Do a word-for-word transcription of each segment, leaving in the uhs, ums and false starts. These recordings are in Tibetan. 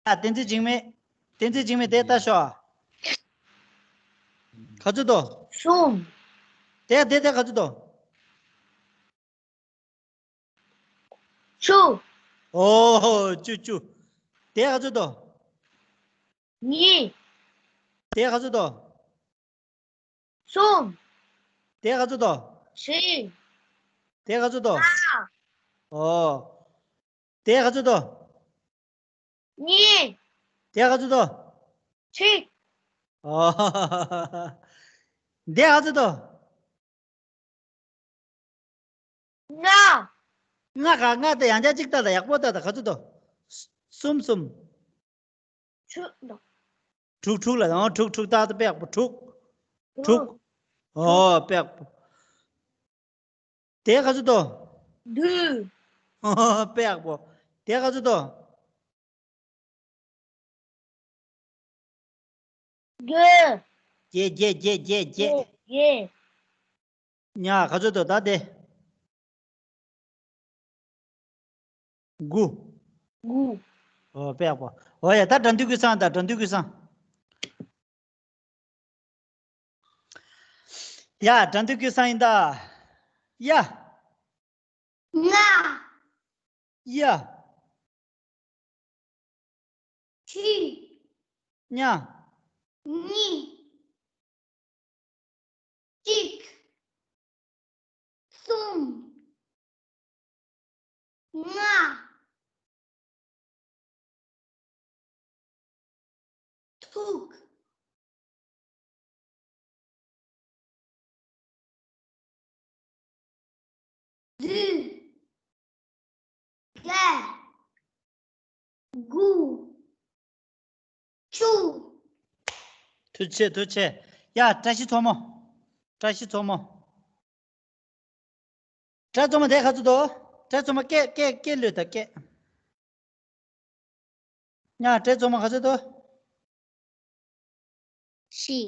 ཡ། བསྟན་འཛིན་འཇིགས་མེད། བསྟན་འཛིན་འཇིགས་མེད་དེ་ལྟ་ཤོག་ག་ཚོད་འདུག་གསུམ། དེ་དེ་དེ་ག་ཚོད་འདུག་བཅུ། ཨོ་ཧོ། བཅུ་བཅུ། དེ་ག་ཚོད་འདུག་གཉིས། དེ་ག་ཚོད་འདུག་གསུམ། དེ་ག་ཚོད་འདུག་བཞི། དེ་ག་ཚོད་འདུག་ལྔ། ཨོ། དེ་ག་ཚོད་འདུག་གཉིས། དེ་ག་ཚོད་འདུག་གཅིག་ཨོ། དེ་ག་ཚོད་འདུག་ལྔ། ལྔ་ག་ལྔ་དེ་ཡང་བསྐྱར་གཅིག་ལྟ་ད། ཡག་པོ་ལྟ་ད། ག་ཚོད་འདུག་གསུམ་གསུམ། དྲུག་དང་། དྲུག་དྲུག་ལ། ཨང་། དྲུག་དྲུག་ཏག་ཏག་པེག་པོ། དྲུག་དྲུག་དྲུག་ཨོ་པེག་པོ། དེ་ག་ཚོད་འདུག་བདུན། ཨོ་པེག་པོ། དེ་ག་ཚོད་འདུག་བརྒྱད། བརྒྱད་བརྒྱད་བརྒྱད་བརྒྱད། བརྒྱད། ཉ། ག་ཚོད་འདུག་ད་དེ། དགུ། དགུ། ཨོ་པེག་པོ། ཨོ་ཡ། ད་དགྲ་འདུལ་ཀུན་བཟང་ད། དགྲ་འདུལ་ཀུན་བཟང་། ཡ། དགྲ་འདུལ་ཀུན་བཟང་ཡིན་ད། ཡ། ལྔ། ཡ། བཅུ། ཉ། གཉིས། གཅིག་གསུམ། ལྔ། དྲུག་བདུན། བརྒྱད། དགུ། བཅུ། ཐུགས་རྗེ་ཆེ། ཐུགས་རྗེ་ཆེ། ཡ། བཀྲ་ཤིས་མཚོ་མོ། བཀྲ་ཤིས་མཚོ་མོ། བཀྲ་མཚོ་མོ། དེ་ག་ཚོད་འདུག་བཀྲ་མཚོ་མོ། སྐད་སྐད་སྐད་ལོས་ད། སྐད། ཡ། བཀྲ་མཚོ་མོ་ག་ཚོད་འདུག་བཞི།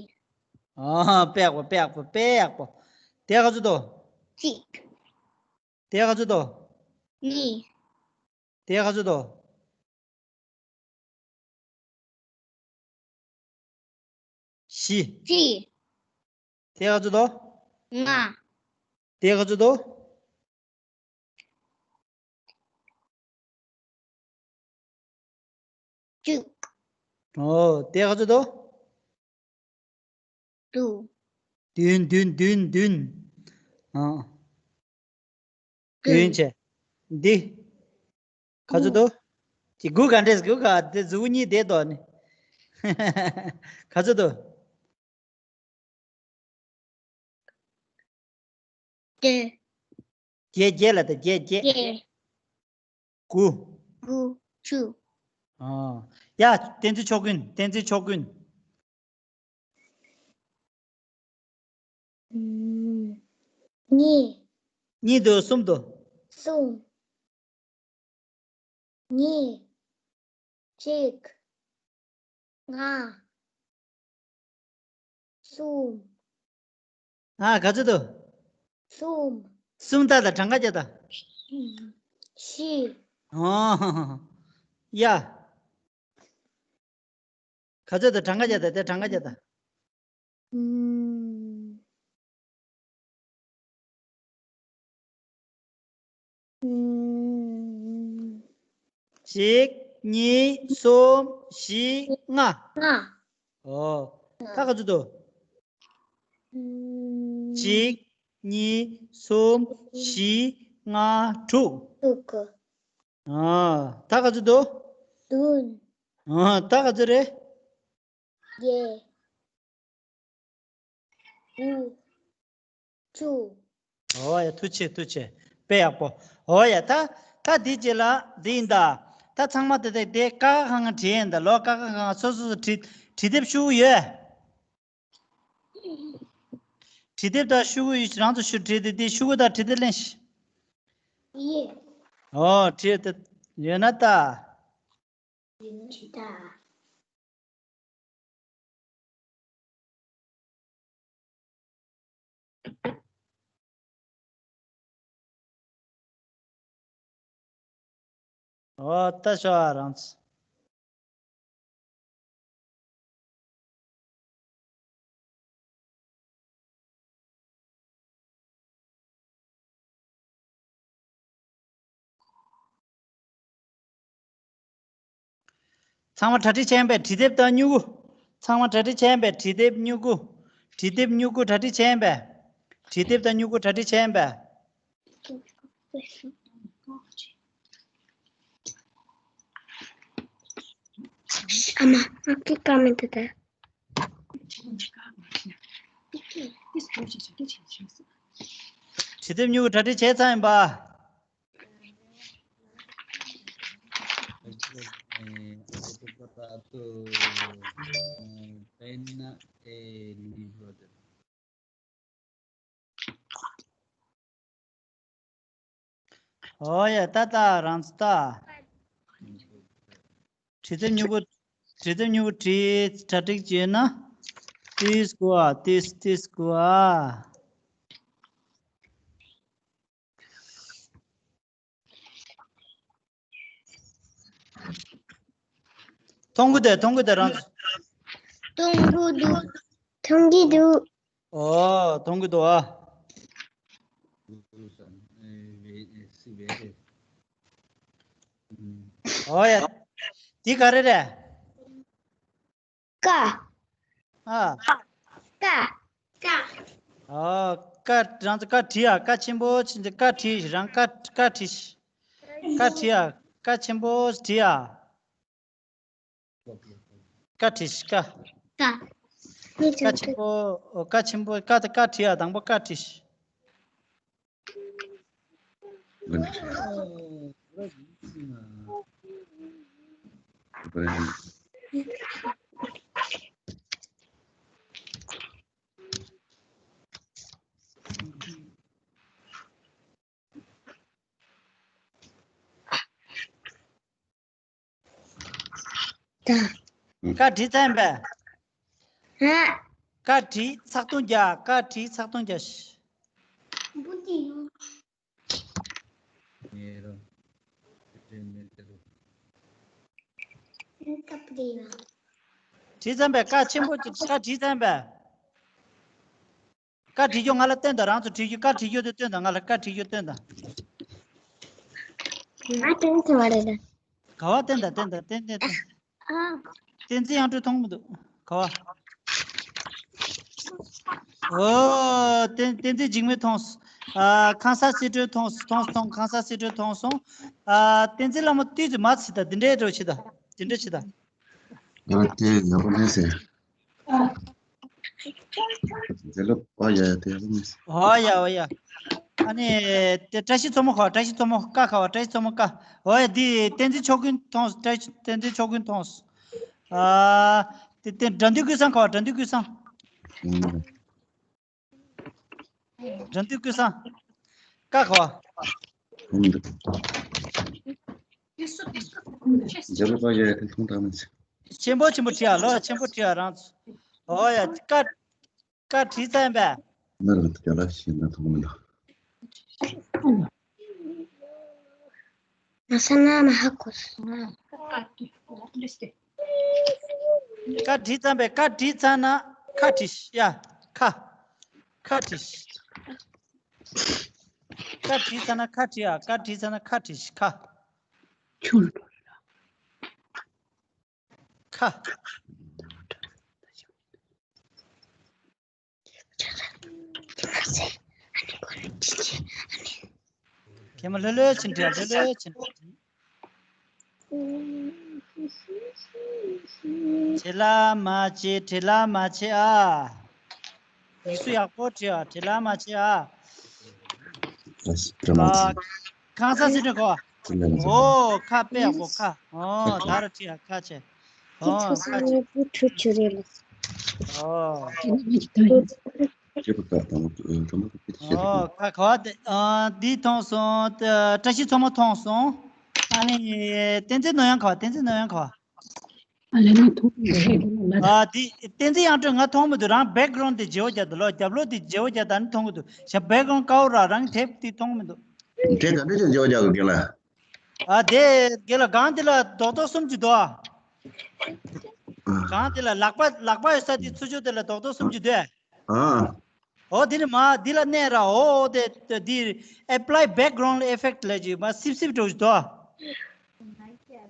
ཨ། པེག་པོ། པེག་པོ། པེག་པོ། དེ་ག་ཚོད་འདུག་གཅིག་དེ་ག་ཚོད་འདུག་གཉིས། དེ་ག་ཚོད་འདུག་བཞི། བཞི། དེ་ག་ཚོད་འདུག་ལྔ། དེ་ག་ཚོད་འདུག་བཅུ། ཨོ། དེ་ག་ཚོད་འདུག་བདུན། བདུན། བདུན། བདུན། བདུན། ཨ། བདུན་བདུན། བྱས། འདི། ག་ཚོད་དགུ། འདུག་དེ་དགུ་ག་འདྲས། དགུ་ག་དེ་གཟུགས་གཉིས་བསྡད་དོ་ནི། ག་ཚོད་འདུག་བརྒྱད། བརྒྱད། བརྒྱད་ལ་ད། བརྒྱད། བརྒྱད། བརྒྱད། དགུ། དགུ། བཅུ། ཨ། ཡ། བསྟན་འཛིན་ཕྱོགས་ཀུན། བསྟན་འཛིན་ཕྱོགས་ཀུན། ཨུམ། གཉིས། གཉིས་འདུག་གསུམ་འདུག་གསུམ། གཉིས། གཅིག་ལྔ། གསུམ། ཨ། ག་ཚོད་འདུག་གསུམ། གསུམ་ད་ད། གྲངས་ཀ་རྒྱག་ད། བཞི། ཨོ། ཡ། ག་ཚོད་འདུག་གྲངས་ཀ་རྒྱག་ད། དེ་གྲངས་ཀ་རྒྱག་ད། ཨུམ། ཨུམ། གཅིག་གཉིས། གསུམ། བཞི། ལྔ། ལྔ། ཨོ། ད་ག་ཚོད་འདུག་ཨུམ། གཅིག་གཉིས། གསུམ། བཞི། ལྔ། དྲུག་དྲུག་ཨ། ད་ག་ཚོད་འདུག་བདུན། ཨ། ད་ག་ཚོད་རེད། བརྒྱད། དགུ། བཅུ། ཨོ་ཡ། ཐུགས་རྗེ་ཆེ། ཐུགས་རྗེ་ཆེ། དཔེ་ཡག་པོ། ཨོ་ཡ། ད་ད་འདི་རྗེས་ལ་འདི་ཡིན་ད། ད་ཚང་མ་དེ་དེ་དེ་ཀ་ཁ་ཁང་བྲིས་ཡིན་ད། ལོ། ཀ་ཁ་ཁ་ཁང་སོ་སོ་སོ་བྲིས། བྲིས་དེབ་ཤོག་གུ་ཡོད། བྲིས་དེབ་དང་ཤོག་གུ་ཡོད། རང་ཚོ་ཤོག་བྲིས་དེ་དེ་ཤོག་གུ་དང་བྲིས་དེབ་ལེན་ཤིག་ཡེ། ཨོ། བྲིས་དེ་ཡོད་ན་ད། ཡིན་གྱི་ད། ཨོ། ད་ཤོག་ཨ་རང་ཚོ། ཚང་མ་གྲ་སྒྲིག་བྱས་ཡིན་པས། བྲིས་དེབ་དང་སྨྱུ་གུ། ཚང་མ་གྲ་སྒྲིག་བྱས་ཡིན་པས། བྲིས་དེབ་སྨྱུ་གུ། བྲིས་དེབ་སྨྱུ་གུ་གྲ་སྒྲིག་བྱས་ཡིན་པས། བྲིས་དེབ་དང་སྨྱུ་གུ་གྲ་སྒྲིག་བྱས་ཡིན་པས། ཨ་མ། ཨ་ཀི་ཀ་མེད་དེ། བྲིས་དེབ་སྨྱུ་གུ་གྲ་སྒྲིག་བྱས་ཚར་ཡིན་པ། ཨོ་ཡ། ད་ད་རང་ཚོ་ད། བྲིས་དེབ་སྨྱུ་གུ། བྲིས་དེབ་སྨྱུ་གུ་བྲིས་གྲ་སྒྲིག་བྱས་ན། ཏིས་གོ་ཨ། ཏིས་ཏིས་གོ་ཨ། མཐོང་གི་འདུག་མཐོང་གི་འདུག་རང་ཚོ། མཐོང་གི་འདུག་མཐོང་གི་འདུག་ཨོ། མཐོང་གི་འདུག་ཨ། ཨོ་ཡ། འདི་ག་རེ་རེད། ཀ་ཨ། ཀ་ཨ། ཀ། རང་ཚོ་ཀ་བྲིས་ཨ། ཀ་ཆེན་པོ་ཆེན་ཀ་བྲིས། རང་ཀ་ཀ་བྲིས། ཀ་བྲིས་ཨ། ཀ་ཆེན་པོ་བྲིས་ཨ། ཀ་བྲིས་ཀ་ཀ་ཀ་ཆེན་པོ། ཀ་ཆེན་པོ་ཀ་ཀ་བྲིས་ཨ། དང་པོ་ཀ་བྲིས། ཀ་བྲིས་ཚར་པས། ཀ་བྲིས་ཚགས་ཐུང་རྒྱག་ཀ་བྲིས་ཚགས་ཐུང་རྒྱག་བྲིས་ཚར་པས། ཀ་ཆེན་པོ་ཅིག་ཀ་བྲིས་ཚར་པས། ཀ་བྲིས་རྒྱུ་ང་ལ་སྟོན་དང་། རང་ཚོ་བྲིས་རྒྱུ་ཀ་བྲིས་རྒྱུ་དེ་སྟོན་དང་། ང་ལ་ཀ་བྲིས་རྒྱུ་སྟོན་དང་། ང་སྟོན་ཟེར་བ་རེད། ག་བ་སྟོན་དང་། སྟོན་དང་། སྟོན་སྟོན་སྟོན། ཨ། བསྟན་འཛིན་དབྱངས་སྒྲོན་མཐོང་མི་འདུག་ག་བ། ཨོ། བསྟན་བསྟན་འཛིན་འཇིགས་མེད་མཐོང་སོང་། ཨ། ཁང་གསར་སྲིད་སྒྲོན་མཐོང་སོང་། མཐོང་སོང་། ཁང་གསར་སྲིད་སྒྲོན་མཐོང་སོང་། ཨ། བསྟན་འཛིན་ལྷ་མོ་ཏོག་ཙམ་མར་ཕྱིན་དང་། འདི་འདྲའི་འགྲོ་ཕྱིན་དང་། འདི་འདྲ་ཕྱིན་དང་། ང་དེ་ཡག་པོ་མེད་ཟེར། དེ་ལ་ཨ་ཡ་ཡ་དེ་ཡག་པོ་མེད་ཟེར། ཨ་ཡ་ཨ་ཡ། ཨ་ནི་དེ་བཀྲ་ཤིས་མཚོ་མོ་ཁ་བ། བཀྲ་ཤིས་མཚོ་མོ་ཀ་ཁ་བ། བཀྲ་ཤིས་མཚོ་མོ་ཀ། ཨོ་ཡ། འདི་བསྟན་འཛིན་ཕྱོགས་ཀུན་མཐོང་། བཀྲ་ཤིས་བསྟན་འཛིན་ཕྱོགས་ཀུན་མཐོང་། ཨ། དེ་དེ་དགྲ་འདུལ་ཀུན་བཟང་ཁ་བ། དགྲ་འདུལ་ཀུན་བཟང་། ཨུམ། དགྲ་འདུལ་ཀུན་བཟང་། ཀ་ཁ་བ། ཨུམ། རྒྱ་ལོ་པ་ཡ་དེ་མཐོང་དང་མི་ཚེ། ཆེན་པོ་ཆེན་པོ་བྲིས་ཨ། ལོ་ཆེན་པོ་བྲིས་ཨ་རང་ཚོ། ཨོ་ཡ། ཀ་ཀ་བྲིས་ཚར་པས། ང་རང་རྒྱ་ལ་ཤེས་ན་མཐོང་མི་འདུག་ང་ས་ན་མ་ཧ་གོ་སོང་། ཀ་བྲིས་ཚར་པས། ཀ་བྲིས་ཚར་ན་ཁ་བྲིས་ཤིག་ཡ། ཁ། ཁ་བྲིས་ཤིག་ཀ་བྲིས་ཚར་ན་ཁ་བྲིས་ཨ། ཀ་བྲིས་ཚར་ན་ཁ་བྲིས་ཤིག་ཁ། ཁྱོད་ཁ། ཁྱེད་མ་ལྷོད་ལྷོད་ཕྱིན་དྲི་ཨ། ལྷོད་ལྷོད་ཕྱིན་དྲི། བྲེལ་བ་མ་བྱེད། བྲེལ་བ་མ་བྱེད་ཨ། ཡིག་གཟུགས་ཡག་པོ་བྲིས་ཨ། བྲེལ་བ་མ་བྱེད་ཨ། ཨ། ཁང་གསར་སྲིད་སྒྲོན་ཁ་བ། ཨོ། ཁ་དཔེ་ཡག་པོ་ཁ། ཨོ། ད་ར་བྲིས་ཨ། ཁ་ཆེ། ཨོ། ཁ་ཆེ། ཨོ། ཨོ། ཁ་ག་བ་དེ། ཨ། འདི་མཐོང་སོང་། བཀྲ་ཤིས་མཚོ་མོ་མཐོང་སོང་། ཨ་ནི་བསྟན་འཛིན་ནོར་གཡང་ཁ་བ། བསྟན་འཛིན་ནོར་གཡང་ཁ་བ། ཨ་ལས་མ་མཐོང་མི་འདུག་ཨ། འདི་བསྟན་འཛིན་དབྱངས་སྒྲོན་ང་མཐོང་མི་འདུག་རང་བེག་གྷ་རའུན་ཌི་དེ་བརྗེ་བོ་རྒྱག་འདུག་ལོ། རྒྱབ་ལོགས་དེ་བརྗེ་བོ་རྒྱག་ད་ནི་མཐོང་གི་འདུག་ཞབས་བེག་གྷ་རའུན་ཌི་དཀར་པོ་ར། རང་དེབ་དེ་མཐོང་མི་འདུག་དེ་ག་འདྲ་ཅན་བརྗེ་བོ་རྒྱག་གི་རྒན་ལགས། ཨ། དེ་རྒན་ལགས་སྒང་དེ་ལ་རྡོག་རྡོག་གསུམ་གྱི་འདུག་ཨ། སྒང་དེ་ལ་ལག་པ་ལག་པ་ཡོད་ས་དེ་ཚུར་ཕྱོགས་དེ་ལ་རྡོག་རྡོག་གསུམ་གྱི་འདུག་ཨ། ཨོ། དེ་ནི་མ་འདི་ལ་གནས་ར། ཨོ། དེ་དེ་འདི་apply background effect ལབ་ཀྱི་མ་སིབ་སིབ་འགྲོ་གི་འདུག་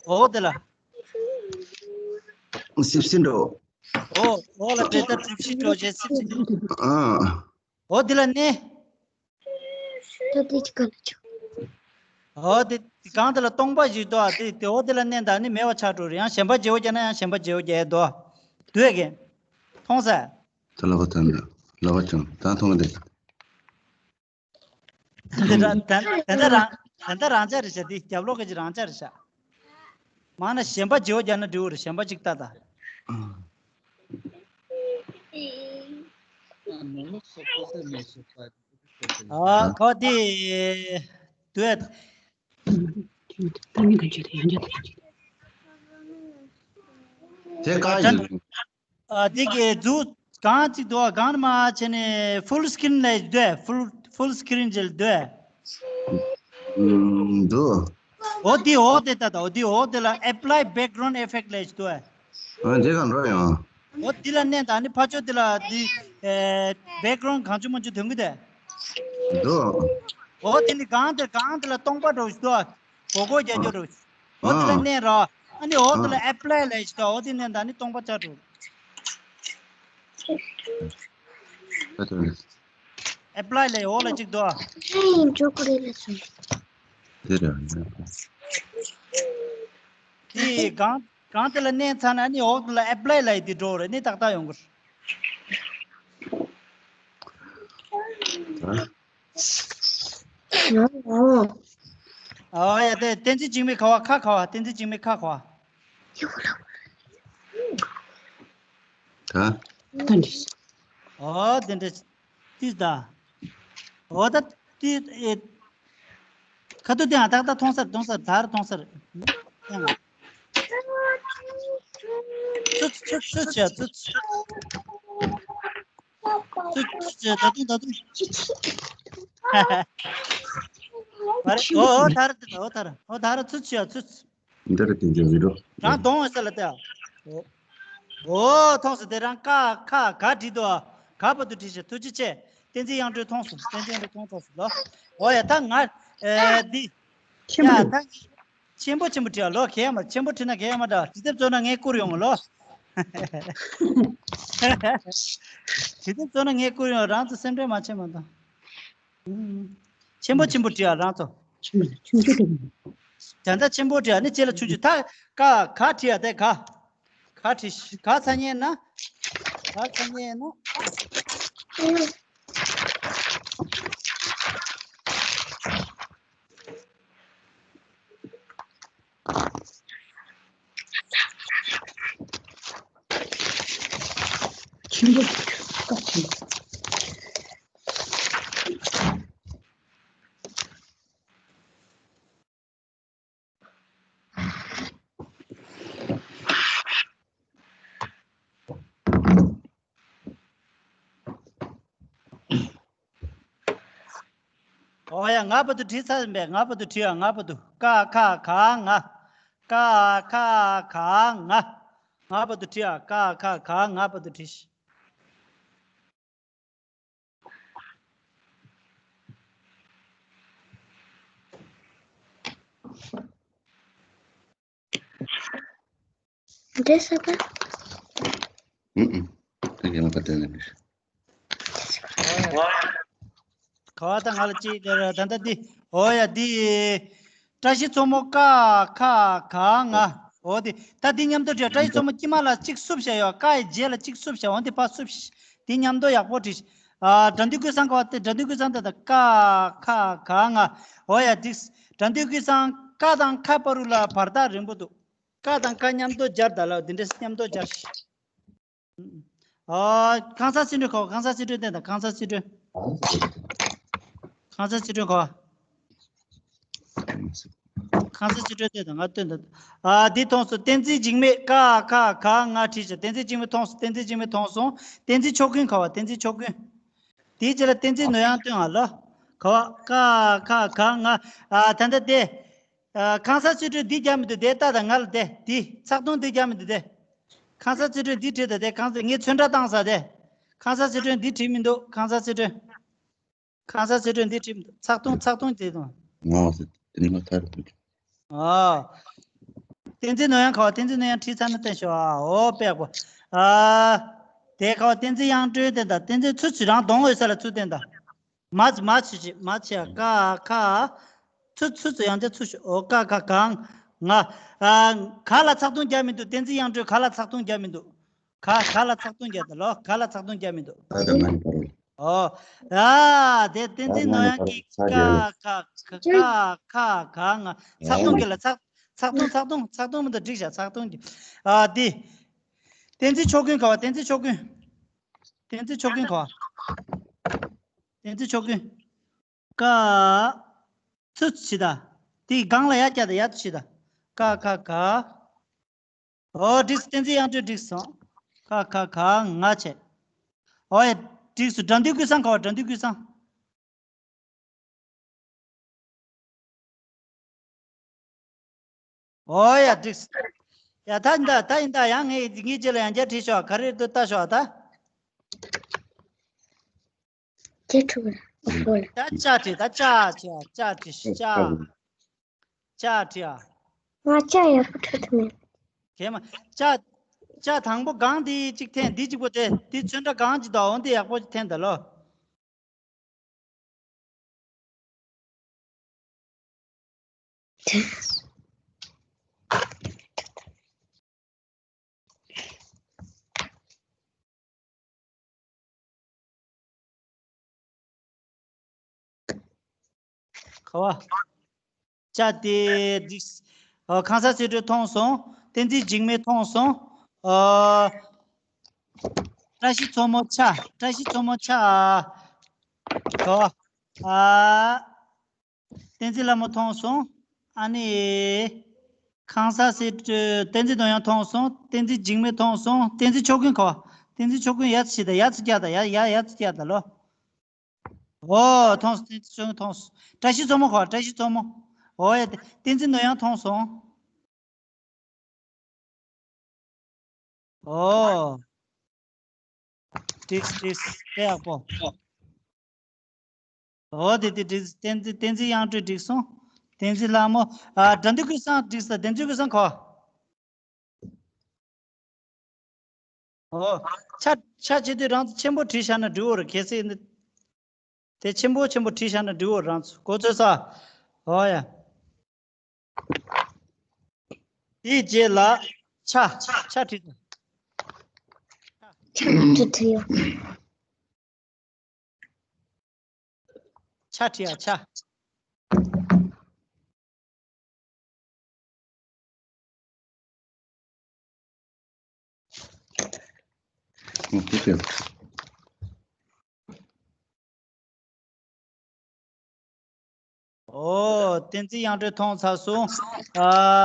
ཨོ། དེ་ལ། སིབ་སིབ་འགྲོ། ཨོ། ཨོ་ལ་དེ་ལྟར་གྲུ་བཞི་འགྲོ་བྱས་སིབ་སིབ་འགྲོ། ཨ། ཨོ་འདི་ལ་གནས། ད་དེ་ཅི་ག་ལ་ཆོག་ཨོ་དེ་གང་དེ་ལ་སྟོང་པ་ཞིག་འདུག་དེ་དེ་ཨོ་དེ་ལ་གནས་ད་ནི་མེད་པ་ཆགས་འགྲོ་རེད། ཡང་གཞན་པ་བརྗེ་བོ་རྒྱག་ན་ཡང་གཞན་པ་བརྗེ་བོ་རྒྱག་འདུག་དུས་ཀྱི་མཐོང་ས། ད་ལ་བ་ད་འདི་ལ་བ་ཅུང་ད་མཐོང་དེ། དེ་འདྲ་དེ་དེ་འདྲ་རང་དེ་འདྲ་རང་ཅག་རེད་ཤག་དེ་རྒྱབ་ལོགས་ཀྱི་རང་ཅག་རེད་ཤག་མང་ན་གཞན་པ་བརྗེ་བོ་རྒྱག་ན་འགྲིག་གི་རེད། གཞན་པ་ཅིག་ལྟ་ད། ཨ་ག་དེ་དུས། དེ་ག་ཡིན། ཨ་དེ་གི་འཛུགས་གང་ཅིག་འདུག་གང་མ་བྱས་ནས་ཕུལ་སི་ཀི་རིན་ལས་འདུག་ཕུལ་ཕུལ་སི་ཀི་རིན་ཅིག་འདུག་འདུག་ཨོ་དེ་ཨོ་དེ་ད་ད་ཨོ་དེ་ཨོ་དེ་ལ་ཨེབ་ལའི་བེག་གི་རའུན་ཌི་ཨི་ཕེག་ལས་འདུག་ཨ་དེ་གང་འགྲོ་ཡང་། ཨོ་དེ་ལ་གནས་ད་ནི་ཕ་ཆོ་དེ་ལ་དེ་ཨེ་བེག་གི་རའུན་ཌི་གང་བྱུང་མ་བྱུང་ཐོན་གི་དེ། འདུག་ཨོ་དེ་ནི་གང་དེ་གང་དེ་ལ་སྟོང་པ་འགྲོ་ཞིག་འདུག་གོ་གོ་རྒྱ་རྒྱ་རུ། ཨོ་དེ་ལ་ཨ་གནས་ར། ཨ་ནི་ཨོ་དེ་ལ་ཨ་ཨེབ་ལའི་ལས་ཞིག་ཨོ་དེ་གནས་ད་ནི་སྟོང་པ་ཆགས་འགྲོ། ཨ་དེ་ཨེབ་ལའི་ལས་ཨོ་ལ་གཅིག་འདུག་ཨེ་ཡིན་ཅོ་ཀོ་ལེ་ལ་སོང་། དེ་རེད། དེ་གང་གང་དེ་ལ་གནས་ཚར་ན་ཨ་ནི་ཨོ་དེ་ལ་ཨེབ་ལའི་ལས་དེ་འགྲོ་རེད། ནི་ཏག་ཏག་ཡོང་གི་རེད། ཨོ། ཨོ་ཡ་དེ་བསྟན་འཛིན་འཇིགས་མེད་ག་བ་ཁ་ག་བ། བསྟན་འཛིན་འཇིགས་མེད་ཁ་ག་བ། ད། ཨོ་དེ་འདྲ་ཏིས་ད། ཨོ་ད་ཏི་ཨེ། ཁ་ཐུག་དེ་ཡང་ཏག་ཏག་མཐོང་སར་མཐོང་སར་དར་མཐོང་སར། ཚུ་ཚུ་ཚུ་ཚུ་ཚུ། ཚུ་ཚུ་ཚུ་ད་དུང་ད་དུང་། མ་རེད། ཨོ་ཨོ་ད་ར་ད་ཨོ་ད་ར་ཨོ་ད་ར་ཚུ་ཚུ་ཡ་ཚུ་ཚུ། འདི་ར་དེ་འཇོག་གི་འགྲོ། རང་གདོང་བ་ས་ལ་ལྟ། ཨོ་ཨོ་མཐོང་སོང་། དེ་རང་ཀ་ཁ་ག་བྲིས་འདུག་ཨ། ག་བར་དུ་བྲིས་ཤག་ཐུགས་རྗེ་ཆེ། བསྟན་འཛིན་དབྱངས་སྒྲོན་མཐོང་སོང་། བསྟན་འཛིན་དབྱངས་སྒྲོན་མཐོང་ཐུབ་སོང་ལོ། ཨོ་ཡ་ད་ང་ཨེ་འདི། ཆེན་པོ་ཡ་རེད། ད། ཆེན་པོ་ཆེན་པོ་བྲིས་ཨ་ལོ། གས་མ་ཆེན་པོ་བྲིས་ན་གས་མ་འདྲ། དུས་དེབ་བཙོང་ན་ངས་བསྐུར་ཡོང་ལོ། དུས་དེབ་བཙོང་ན་ངས་བསྐུར་ཡོང་། རང་ཚོ་སེམས་ཁྲལ་མ་བྱེད་མ་གཏོགས། ཨུམ། ཆེན་པོ་ཆེན་པོ་བྲིས་ཨ་རང་ཚོ། ཆུང་ཆུང་ཆུང་། ད་ལྟ་ཆེན་པོ་བྲིས་ཨ་ནི་ལྕེ་ལ་ཆུང་ཆུང་ད་ཀ་ག་བྲིས་ཨ་དེ་ག་ག་བྲིས་ག་ཚ་ཉེ་ན། ག་ཚ་ཉེ་ན། ཆེན་པོ་ཁ་ཆེན་པོ། ཨོ་ཡ། ང་བར་དུ་བྲིས་ཚར་ཡིན་པས། ང་བར་དུ་བྲིས་ཨ། ང་བར་དུ། ཀ་ཁ་ག་ང་། ཀ་ཁ་ག་ང་། ང་བར་དུ་བྲིས་ཨ། ཀ་ཁ་ག་ང་བར་དུ་བྲིས། འདྲེ་ས་པ། ཨུ་ཨུ། ཨ་ཡང་ལ་ཀ་དེ་ལ་མི་ཤེས། ག་བ་ད་ང་ལ་ཅིག་དེ་ར་ད་ལྟ་འདི། ཨོ་ཡ་འདི། བཀྲ་ཤིས་མཚོ་མོ་ཀ་ཁ་ག་ང་། ཨོ་འདི་ད་འདི་མཉམ་དུ་བྲིས། བཀྲ་ཤིས་མཚོ་མོ་དཀྱིལ་མ་ལ་གཅིག་བསུབས་བཞག་ཡོད། ཀ་ཡི་རྗེས་ལ་གཅིག་བསུབས་བཞག་འོ་འདི་ཕར་བསུབས་ཤིག་འདི་མཉམ་དུ་ཡག་པོ་བྲིས་ཤིག་ཨ་དགྲ་འདུལ་ཀུན་བཟང་ག་བ་དེ། དགྲ་འདུལ་ཀུན་བཟང་དེ་ད་ཀ་ཁ་ག་ང་། ཨོ་ཡ་འགྲིག་དགྲ་འདུལ་ཀུན་བཟང་ཀ་དང་ཁ་བར་དུ་ལ་བར་ཐག་རིང་པོ་འདུག་ཀ་དང་ཁ་མཉམ་དུ་སྦྱར་ད་ལ་འདི་འདྲས་མཉམ་དུ་སྦྱར་ཤིག་ཨ། ཁང་གསར་སྲིད་གྲོས་ཁོ། ཁང་གསར་སྲིད་གྲོས་བསྟན་དང་། ཁང་གསར་སྲིད་གྲོས། ཁང་གསར་སྲིད་གྲོས་ཁོ། ཁང་གསར་སྲིད་གྲོས་བསྟན་དང་། ང་བསྟན་དང་། ཨ་འདི་མཐོང་སོང་། བསྟན་འཛིན་འཇིགས་མེད་ཀ་ཁ་ག་ང་བྲིས་ཤག་བསྟན་འཛིན་འཇིགས་མེད་མཐོང་སོང་། བསྟན་འཛིན་འཇིགས་མེད་མཐོང་སོང་། བསྟན་འཛིན་ཕྱོགས་ཀུན་ཁ་བ། བསྟན་འཛིན་ཕྱོགས་ཀུན། དེའི་རྗེས་ལ་བསྟན་འཛིན་ནོར་གཡང་སྟོན་ཨ་ལོ། ཁ་བ་ཀ་ཁ་ག་ང་། ཨ་ད་ལྟ་དེ། ཨ་ཁང་གསར་སྲིད་གྲོས་འདི་རྒྱག་མི་འདུག་དེ་ལྟ་དང་ང་ལ་དེ་འདི་ཚགས་ཐུང་འདི་རྒྱག་མི་འདུག་དེ། ཁང་གསར་སྲིད་གྲོས་འདི་བྲིས་དང་དེ། ཁང་གསར་ངས་ཚོན་ཁྲ་བཏང་ས་དེ། ཁང་གསར་སྲིད་གྲོས་འདི་བྲིས་མི་འདུག་ཁང་གསར་སྲིད་གྲོས། ཁང་གསར་སྲིད་གྲོས་འདི་བྲིས་མི་འདུག་ཚགས་ཐུང་ཚགས་ཐུང་དེ་དང་། ང་ཟེར་དེ་ནི་ང་ཐར་འདུག་ཨ། བསྟན་འཛིན་ནོར་གཡང་ག་བ། བསྟན་འཛིན་ནོར་གཡང་བྲིས་ཚར་ན་བསྟན་ཤོག་ཨ། འོ་དཔེ་ཡག་པོ། ཨ། དེ་ག་བ། བསྟན་འཛིན་དབྱངས་སྒྲོན་བསྟན་དང་། བསྟན་འཛིན་ཚུར་ཚུར་རང་གདོང་འོད་ས་ལ་ཚུར་བསྟན་དང་། མ་མ་ཆུ་ཆི་མ་ཆི་ཡ་ཀ་ཁ། ཚུར་ཚུར་ཚུར་ཡང་བསྐྱར་ཚུར་ཤོག་འོ་ཀ་ཁ་གང་། ང་། ཨ། ག་ལ་ཚགས་དུང་རྒྱག་མི་འདུག་བསྟན་འཛིན་དབྱངས་སྒྲོན་ག་ལ་ཚགས་དུང་རྒྱག་མི་འདུག་ག་ག་ལ་ཚགས་དུང་རྒྱག་དང་ལོ། ག་ལ་ཚགས་དུང་རྒྱག་མི་འདུག་ཨོ། ཨ། དེ་བསྟན་འཛིན་ནོར་གཡང་གིས་ཀ་ཁ་ཀ་ཁ་གང་། ཚགས་དུང་གི་ལ་ཚགས་ཚགས་དུང་ཚགས་དུང་ཚགས་དུང་མི་འདུག་འགྲིག་བཞག་ཚགས་དུང་གི། ཨ། དེ། བསྟན་འཛིན་ཕྱོགས་ཀུན་ག་བ། བསྟན་འཛིན་ཕྱོགས་ཀུན། བསྟན་འཛིན་ཕྱོགས་ཀུན་ག་བ། བསྟན་འཛིན་ཕྱོགས་ཀུན། ཀ། ཚུར་ཕྱི་ད། དེའི་སྒང་ལ་ཡར་བསྐྱལ་ད། ཡར་ཕྱི་ད། ཀ་ཁ་ག། ཨོ་འགྲིགས། བསྟན་འཛིན་དབྱངས་སྒྲོན་འགྲིགས་སོང་། ཀ་ཁ་ག་ང་བྱས། ཨོ་ཡ་འགྲིགས་སོང་། དགྲ་འདུལ་ཀུན་བཟང་ག་བ། དགྲ་འདུལ་ཀུན་བཟང་། ཨོ་ཡ་འགྲིགས། ཡ་ད་ཡིན་ད། ད་ཡིན་ད། ཡང་ངས་ངའི་རྗེས་ལ་ཡང་བསྐྱར་བྲིས་ཤོག་ག་རེ་འདུག་ལྟ་ཤོག་ད། ཅེ་ཁྲུ་ལ་ཨོ་ལ། ད་ཅ་བྲིས་ད། ཅ་བྲིས་ཅ་བྲིས་ཅ། ཅ་བྲིས་ཨ། ང་ཅ་ཡག་པོ་འཕྲོད་དུ་མེད། གས་མ། ཅ། ཅ་དང་པོ་གང་དེ་གཅིག་འཐེན། འདི་གཅིག་པོ་དེ། འདི་ཚོན་ཁྲ་གང་གཅིག་འདུག་འོ་འདི་ཡག་པོ་འཐེན་ད་ལོ། ག་བ། ཅ་དེ་འགྲིགས། ཨ། ཁང་གསར་གསེར་སྒྲོན་མཐོང་སོང་། བསྟན་འཛིན་འཇིགས་མེད་མཐོང་སོང་། ཨ། བཀྲ་ཤིས་མཚོ་མོ་ཆ། བཀྲ་ཤིས་མཚོ་མོ་ཆ། ག་བ། ཨ། བསྟན་འཛིན་ལྷ་མོ་མཐོང་སོང་། ཨ་ནི། ཁང་གསར་གསེར་སྒྲོན། བསྟན་འཛིན་ནོར་གཡང་མཐོང་སོང་། བསྟན་འཛིན་འཇིགས་མེད་མཐོང་སོང་། བསྟན་འཛིན་ཕྱོགས་ཀུན་ག་བ། བསྟན་འཛིན་ཕྱོགས་ཀུན་ཡར་ཕྱི་ད། ཡར་ཕྱི་བསྐྱལ་ད། ཡར་ཡར་ཡར་ཕྱི་བསྐྱལ་ད་ལོ། ཨོ་མཐོང་སོང་། བསྟན་འཛིན་ཕྱོགས་ཀུན་མཐོང་སོང་། བཀྲ་ཤིས་མཚོ་མོ་ག་བ། བཀྲ་ཤིས་མཚོ་མོ། ཨོ་ཡ། བསྟན་འཛིན་ནོར་གཡང་མཐོང་སོང་། ཨོ། འགྲིགས་འགྲིགས། དཔེ་ཡག་པོ། ཨོ་དེ་དེ་འགྲིགས། བསྟན་འཛིན་བསྟན་འཛིན་དབྱངས་སྒྲོན་འགྲིགས་སོང་། བསྟན་འཛིན་ལྷ་མོ། ཨ། དགྲ་འདུལ་ཀུན་བཟང་འགྲིགས་སོང་། དགྲ་འདུལ་ཀུན་བཟང་ག་བ། ཨོ། ཆ་ཆ་བྱེད་དུས་རང་ཚོ་ཆེན་པོ་བྲིས་བཞག་ན་འགྲིག་གོ་རེད། གལ་སྲིད་ནི། དེ་ཆེན་པོ་ཆེན་པོ་བྲིས་བཞག་ན་འགྲིག་གོ་རང་ཚོ་གོ་ཚོད་ས། ཨོ་ཡ། དེའི་རྗེས་ལ་ཆ་ཆ་བྲིས་དང་། ཆ་བྲིས་བྲིས་ཡོད། ཆ་བྲིས་ཡ་ཆ། ཨོ། བསྟན་འཛིན་དབྱངས་སྒྲོན་མཐོང་ཚར་སོང་། ཨ།